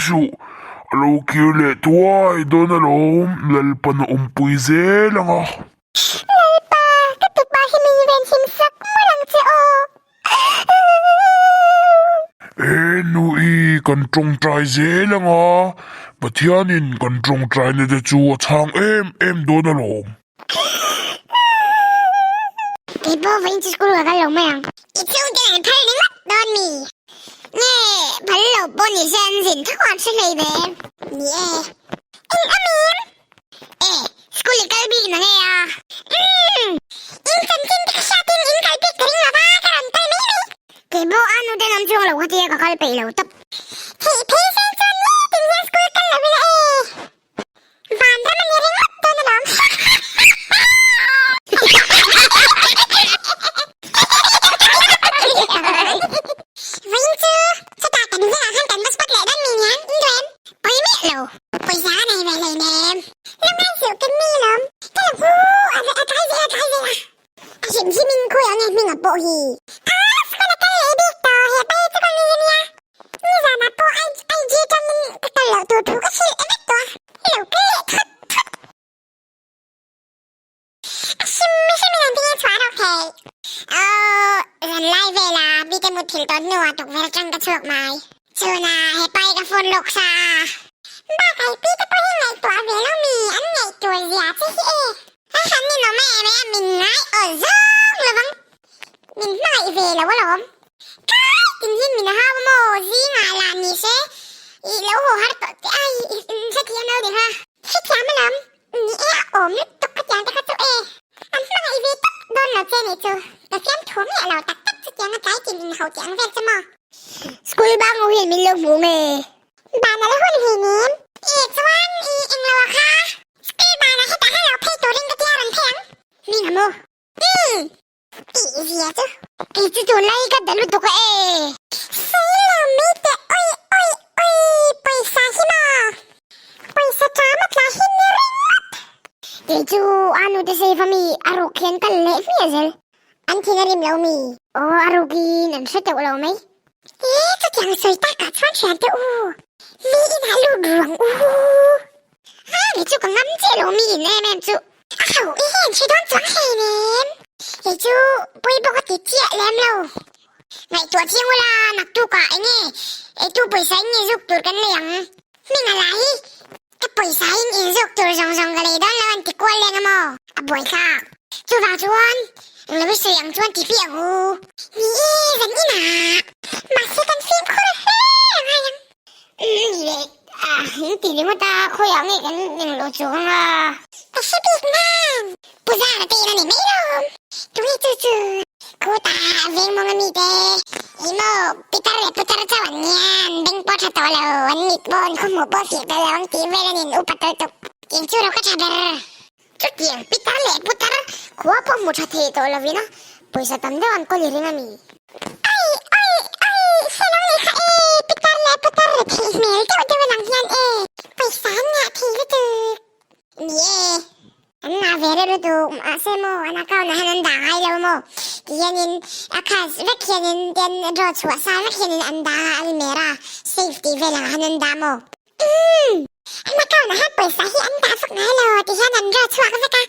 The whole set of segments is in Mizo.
suh, a lo kir leh thuai dawn alawm, Lalpan a awmpui zel ang a. Lalpa, ka tupa hi min venhim sak mawlh ang che aw. E Nui, kan tawngtai zel ang a, Pathianin kan tawngtaina te chu a chhang em em dawn alawm. Kei pawh vawiin chu school ka kal lo mai ang. I chhungte an phal ringawt dawn mi? Nge phal lo pawh ni se an zin tho ang hre hlei ve. Ni e. Eng a mim? E, school i kal bik na nge a? Umm! In chanchin te ka hriatin in kal bik ka ring lo va, ka rawn kal mai mai. Kei pawh a nute an awm chuang lo kha tia ka kal peih lo tawp. Theih phei se chuan nitin hian school kal lo ila e. Vanram a ni ringawt dawn alawm. Vawiin chu chutah kan vengah khan kan va spot leh dawn mi niang in duh em? Pawi miah lo. Pawisa a nei ve hleinem. Lungngai suh kan mi lawm. Ka lo hu a a tlai zel a tlai zel a. A hrim hrim in khawi ang e hming a pawh hi. A school a kal leh bik tawh he pa hi chu ka mi ania. Nizanah pawh IG atangin ka kal loh tur thu ka hrilh vek tawh a, lo kal leh thut thut. A hrim hrimin an tinge chhuah rawk thei. Aw, zan lai vela mite mutthilh tawh hnuah tukverh atang ka chhuak mai. Chhunah he pa hi ka phone lawk sa a. Bakah i pi te pawh hi ngaihtuah ve lo mi, an ngaihtuah zia che hi e. A han ninawm em em a, min ngai aw zawng lovang. Min hmangaih ve lo alawm. Kai tin hian min hau a maw? Zingah lah ni se i lo haw har tawh teh a, i hrethiam lo ding ha. Hrethiam alawm, ni e a awm lutuk khatiang te kha chu e. An hmangaih ve tawp dawn lo che nih chu, ka fiam thu miah lo tak tak chutiang a tlai tin in ho tih ang vel chu maw. School bang ho hian min lo hmu nge? Ban a la hun hlei nem. E chuan i englo a kha. School banah hetah khan lo phei turin ka tia rawn phei ang. Hming a maw? Umm. Tih zia chu. Kei chu tunlai ka da lutuk a e. Sawi lo mai teh oi oi oi pawisa hi maw? Pawisa ṭam a tla hi ni ringawt. Kei chu a nute save ami a ruk hian kal leh hmiah zel. An thin a rim lo mi? Aw a rukin an hre teuh lo mai. E chutiang sawi takah chuan thian teh u. Mi inah lut ruang u. A ni chu ka ngam chiah lo mi in em em chu. A ho i hian hre dawn chuang hlei nem. Kei chu pawi bawk a ti chiah lem lo. Ngaihtuah chiang ula naktukah eng nge eitu pawisa in nge zuk tur kan lei ang. Hming a la hi ka pawisa in inzuk tur zawng zawng ka lei dawn lo an ti kual leng a maw? A buaithlak. Chuvang chuan eng lo i sawi ang chuan ti hmiah u. Ni e zan inah mahse kan fimkhur hle a ngai ang. Ni leh in ti ringawt a, khawiah nge kan englo chuang a? Ka hre bik nan! Pu Zara te in a ni mai lawm. Tunge chu chu? Khuta veng mawng ami te i maw pitar leh putar chauh an nia, an beng pawh tha tawh lo, an mit pawh an khawhmuh pawh fiah tawh lo ang tih vel an in upa tawlh tuk. Tiang chu ro ka tha ber. Chutiang pitar leh putar khua pawh hmu tha thei tawh lovin a pawisa tam deuh an kawl i ring a mi? Oi oi oi hre lo nih kha e, pitar leh putar ri theih hmel deuh deuh a lang hian e, pawisa an ngah thei lutuk. Ni e, an ngah ve reuh lutuk, mahse maw an account ah hian an dah ngai lo maw ti hianin a cash vek hianin ten draw chhuah sa vek hianin an dah a, almera safe tih vel ang ah hian an dah maw. Umm! An account ah hian pawisa hi an dah vak ngai lo ti hian an draw chhuak vek a,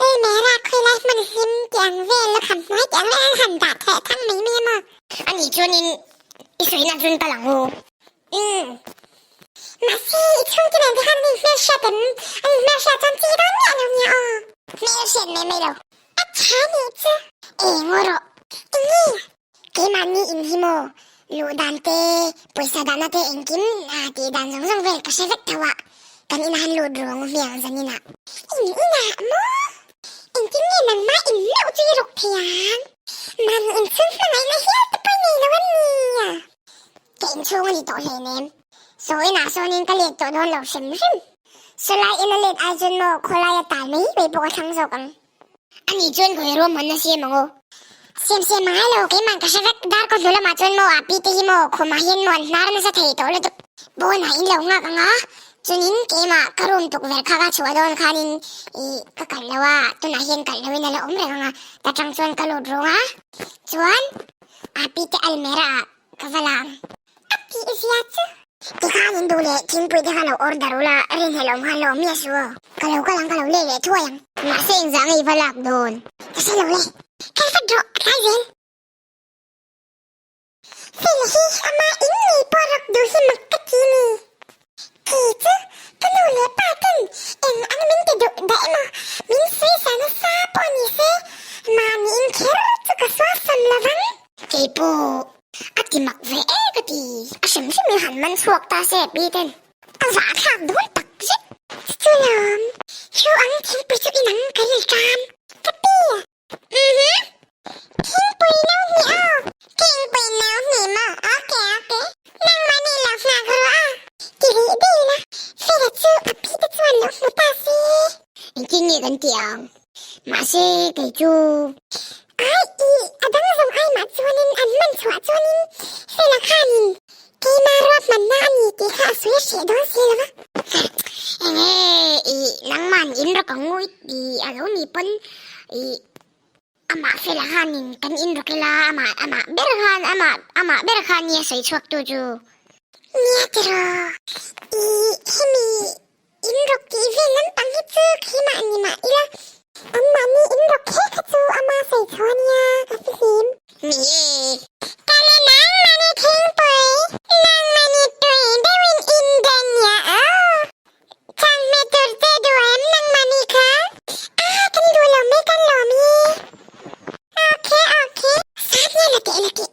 ei mera khawilai hmun hlim tih ang vel lukham hnuai tih ang vel an han dah theh thang mai mai a maw? Anih chuanin i sawina chun ka lang u. Umm! Mahse i chhungte nen te khan an inhmelhriat em? An inhmelhriat chuan chi dawn miah lo nia aw. Hmelhriat mai mai lo. A tha nih chu. Eng aw rawh. Enge? Keimahni in hi maw luh dan te, pawisa dahna te engkim tih dan zawng zawng vel ka hre vek tho a, kan inah han lut ruang hmiang zan inah. In inah maw? Engtin nge nangmah in meuh chu i rawk thei ang? Mahni inchhung hmangaihna hial te pawh i nei lo a nia. Ka inchhung a ni tawh hleinem. Saw inah sawnin ka let tawh dawn lo hrim hrim. Sawlai ina let ai chuan maw khawlaia tal mai mai pawh ka thlang zawk ang. Ani chuan khawi ruam hawn a siam ang aw. Siam siam a ngai lo, keimah ka hre vek. Darkaw hnu lamah chuan maw api te hi maw khumah hian maw an hnar nasa thei tawh lutuk. Pawnah in lo nghak ang a, chunin keimah ka room tukverh kha ka chhuah dawn khanin ih ka kalh lo a, tunah hian kalh loin a la awm reng ang a, ta tang chuan ka lut rung a, chuan api te almera ah ka va la ang. A tih zia chu. Tikhan in duh leh thingpui te kha lo order ula rinhlelh awm khan lo awm miah suh aw. Ka lo kal ang ka lo leh leh thuai ang. Mahse engzah nge i va lak dawn? Ka hre lo le. Kal vat rawh a tlai zel. Fela hi ama in ngei pawh rawk duh hi mak ka ti ni. Kei chu ka nu leh pa ten eng ang min ti duh dah emaw min sawi nasa pawh ni se mahni in kher chu ka suasam lo vang. Kei pawh a ti mak ve e ka ti. A hrim hrim in han man chhuak ta se pi ten a zah thlak dawn tak zet. Chu lawm, chu ang thingpui chu inang ka ril ṭam ka pi. Mhm. Thingpui no hnih aw. Thingpui no hnih maw? Okay, okay. Nangmah nih lo nghak ru a. Ti rih dei la, Fela chu a pi te chuan lo hmu ta se. Engtin nge kan tih ang? Mahse, kei chu. Ai, i a dang zawng ai mah chuanin an hman chhuah chuanin Fela khanin keima ruahmanna a ni tih kha a sawi hreh dawn si lo va. Enge i nangman in rawk ang u i ti a lo ni pawn i amah fela khanin kan in rawk ila amah amah ber khan amah amah ber khan nia sawi chhuak tu chu. Nia tiraw i hemi in rawk tih vel lampang hi chu keimah ni mah ila anmahni in rawk kher kha chu ama sawi chhuah ania ka fihlim. Ni e. Kale nangmahni thingpui, nangmahni tui deuhin in den nia aw. Chang hme tur che duh em nangmahni kha? A kan duh lo mai kan lawm hi. Okay okay. Sat nia la teh la teh.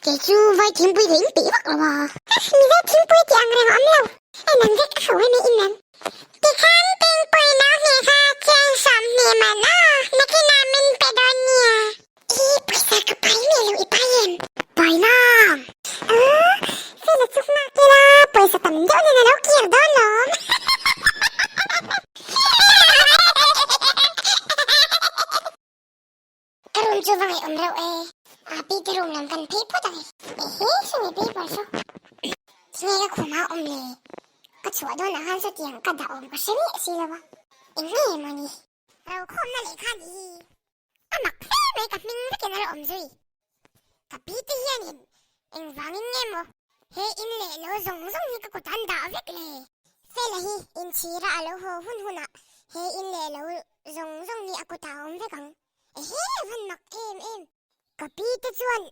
Kei chu vai thingpui ka in peih vak lo a. Mizo thingpui tih ang reng a awm lo. En ang vek a ho em e in ang. Tikhan thingpui no hnih kha chiang 20 man aw, nakinah min pe dawn nia. I pawisa ka pai miah lo i pai em? Pai nang! Aw, Fela chu nghak ila pawisa tam deuh nen a lo kir dawn lawm. Ka room chu va ngaihawm reuh e. A pi te room lam kan phei phawt ang e. Ehe, sawmi paper saw. Tinge ka khum a awm le? Ka chhuah dawnah khan sawtiang ka dah awm ka hre miah si lo a. Eng nge mawni? Rokhawmna lehkha nih hi a mak hle mai ka hming vekin a la awm zui. Ka pi te hianin engvangin nge maw he in leh lo zawng zawng hi ka kut an dah vek le? Fela hi inchhira a lo haw hun hunah he in leh lo zawng zawng hi a kutah a awm vek ang. Ehe van mak em em. Ka pi te chuan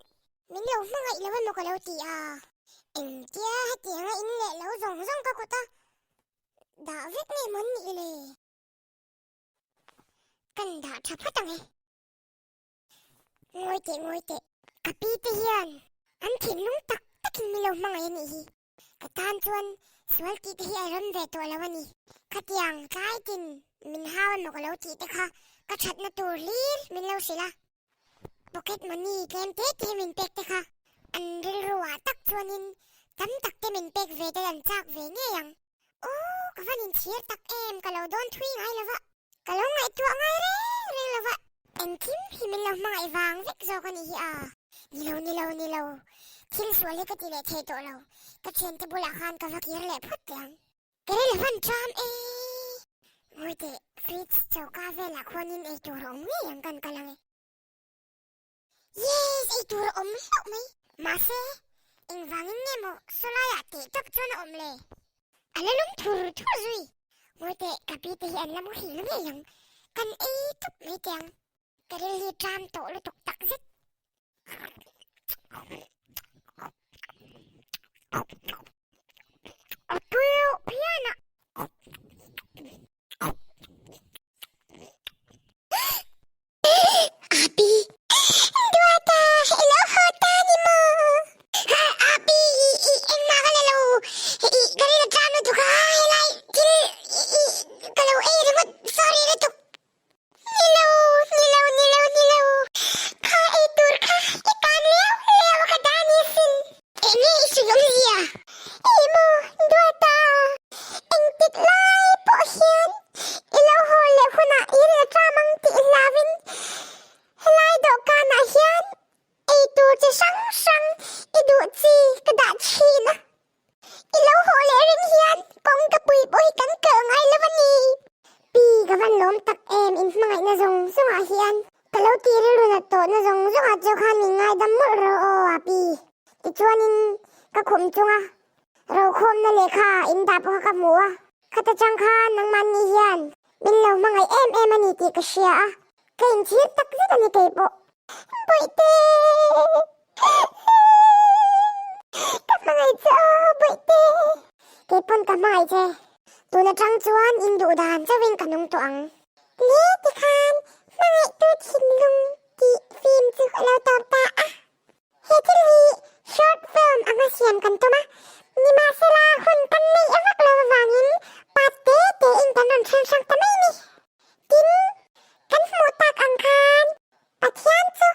min lo hmangaih lo emaw ka lo ti a. Engtia hetianga in leh lo zawng zawng ka kut a dah vek nge mawn nih le? Kan dah tha phawt ang e. Ngawi teh ngawi teh, ka pi te hian an thinlung tak takin min lo hmangaih a nih hi. Ka tan chuan sual tih te hi a rem ve tawh lo a ni. Khatiang tlai tin min hau emaw ka lo tih te kha ka thatna tur hlir min lo hrilh a. Pocket money tlem te te min pek te kha an rilru ah tak chuanin tam tak te min pek ve te an chak ve ngei ang. Aw, ka van inchhir tak em, ka lo dawn thui ngai lo va, ka lo ngaihtuah ngai reng reng lo va, engkim hi min lo hmangaih vang vek zawk a nih hi a. Ni lo, ni lo, ni lo, thil sual hi ka ti leh thei tawh lo, ka thiante bulah khan ka va kir leh phawt teh ang. Ka rel a van ṭam e. Ngawi teh, fridge choka velah khuanin eitur a awm ngei ang kan kal ang e. Yes, ei tur a awm hlauh mai. Mahse, engvangin nge maw sawlaiah teh tawp chuan a awm le? A la lum thur thur zui. Ngawi teh, ka pi te hi an la muhil ngei ang. Kan ei tawp mai teh ang. Ka ril hi ṭam tawh lutuk tak zet. A pui reuh phian a. Api, Duata, i lo haw ta ni maw? Api, i, i, engmah ka la lo, i, ka rin a tlam lutuk a, helai thil, i, i, ka lo ei ringawt, sorry lutuk. Ni lo, ni lo, ni lo, ni lo, kha ei tur kha i tan liau liau a ka dah ni asin. Enge i sawi awmzia? Ih maw, Duata, engtik lai pawh hian i lo haw leh hunah i rin a ṭam ang tih hlauin helai dawhkanah hian ei tur chi hrang hrang i duh chi ka dah ṭhin a. I lo haw leh ring hian kawng ka pui pawh hi kan kalh ngai lo a ni. Pi, ka van lawm tak em in hmangaihna zawng zawngah hian ka lo tih rilru nat tawhna zawng zawngah chu khan min ngaidam mawlh rawh aw a pi. Tichuanin ka khum chunga. Rokhawmna lehkha in dah pawh kha ka hmu a, khata chang khan nangmahni hian min lo hmangaih em em a ni tih ka hria a, ka inchhir tak zet a ni kei pawh. Bawihte! Ka hmangaih che aw, Bawihte! Kei pawn ka hmangaih che. Tun atang chuan in duh dan chauhin ka nung tawh ang. Le tikhan hmangaihtu thinlung tih film chu a lo tawp ta a. He thil hi short film anga siam kan tum a, nimahsela hun kan neih vak lo avangin part te te in kan rawn then hrang ta mai a ni. Tin, kan hmuh tak ang khan Pathian chu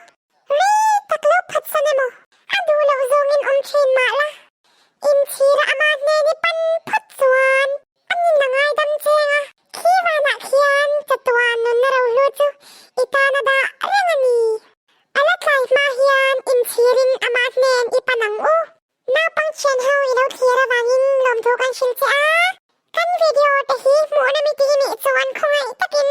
rei tak lo phatsan emaw a duh loh zawngin awm thin mah la, inchhira ama hnen i pan phawt chuan a nin a ngaidam cheng a, khi vanah khian chatuan nunna rohlu chu i tan a dah reng a ni. A la tlai hma hian inchhirin amah hnen i pan ang u. Naupang thian ho i lo thlir avangin lawmthu kan hrilh che a, kan video te hi hmuhna mi tih nih chuan khawngaih takin.